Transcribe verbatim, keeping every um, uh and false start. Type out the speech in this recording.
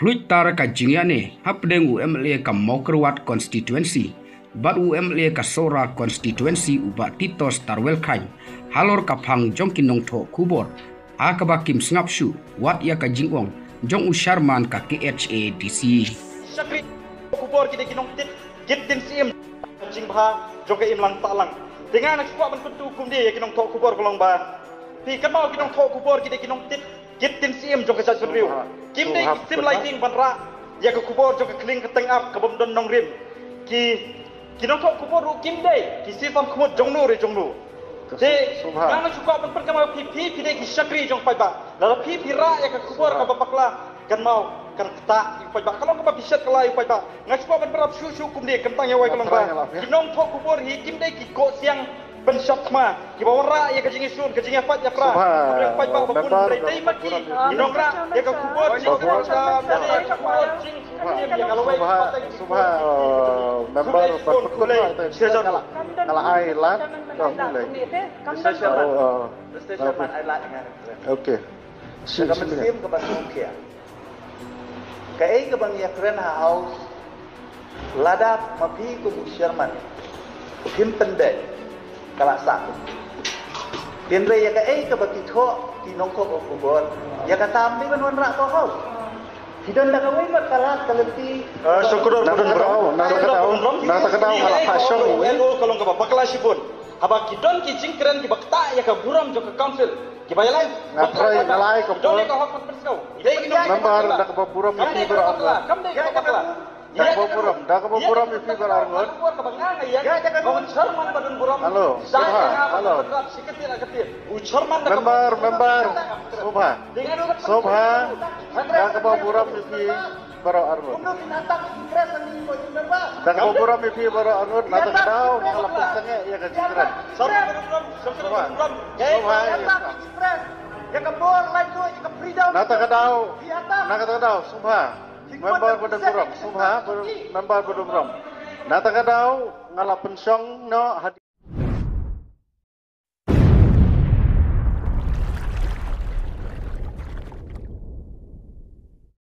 Luit tar ka jingïakhun hapdeng u M L A ka Mawkyrwat Constituency bad u M L A ka Sohra Constituency u Bah Titos Tarwel Chyne halor ka phang jong ki nongthoh khubor ha kaba kim sngap shuh wat ïa ka jingong jong u Chairman ka K H A D C. Shakri khubor ki dei ki nongtit kit din syiem jingbha jong ka imlang sahlang. Te nga nga kwah ban kyntu kumne ïa ki nongthoh khubor ka long ba phi kynmaw ki nongthoh khubor ki dei ki nongtit kit din syiem jong ka jaitbynriew. Kim dei ki sim lai ding ban rah ïa ka khubor jong ka khlieng ka teng ap ka bym don nongrim. Ki ki nongthoh khubor ruh kim dei ki sisam khmut jong no re jong no. Te nga nga kwah ban pynkynmaw phi phi phi dei ki shakri jong paidbah. Lada phi phi rah ïa ka khubor kaba bakla kynmaw kan ktah ïa u paidbah. Ka long kaba bishar ka lai ïa u paidbah. Nga kwah ban pynrap shuh shuh kumne, khamtam ïa wei ka long ba ki nongthoh khubor hi kim dei ki koh siang pynshap thma kiba wanrah ïa ka jingïasyllok ka jingïapait ïapra. Hapdeng paidbah ba bun. Dei dei ma ki ki nongrah ïa ka khubor jingkhang da ïa ka khubor jing ïa ka lawei. Subha, subha, member ban pynkhulai. Nga la ai lad. Ka khulai. Okay. Ka mynsiem kaba sngewkhia. Kaei kaba ngi ïakren ha House, lada ma phi kum u Chairman phim pyndep, ka la sah. Hynrei ïa kaei kaba ki thoh ki nongthoh khubor, ïa kata ym dei ban wanrah ha House. Phi don da kawei pat ka lad ka lynti. Nangta ka daw, nangta ka daw, nangta ka daw ka la phah shong. Ka long kaba bakla shibun. Haba ki don ki jingkren kiba ktah ïa ka burom jong ka Council. Kiba ïaleh. Nga trai nga la ai ka por. Member, da kaba burom ïa phi baroh arngut. Da kaba burom, da kaba burom ïa phi baroh arngut. Hello, subha, hello. Member, member, subha. Subha, da kaba burom ïa phi baroh arngut. Da kaba burom ïa phi baroh arngut, nangta ka daw nga la pynsangeh ïa ka jingkren. Subha. Subha. Nangta ka daw, nangta ka daw, subha. Member ba don burom, subha, member ba don burom. Nangta ka daw nga la pynshong noh ha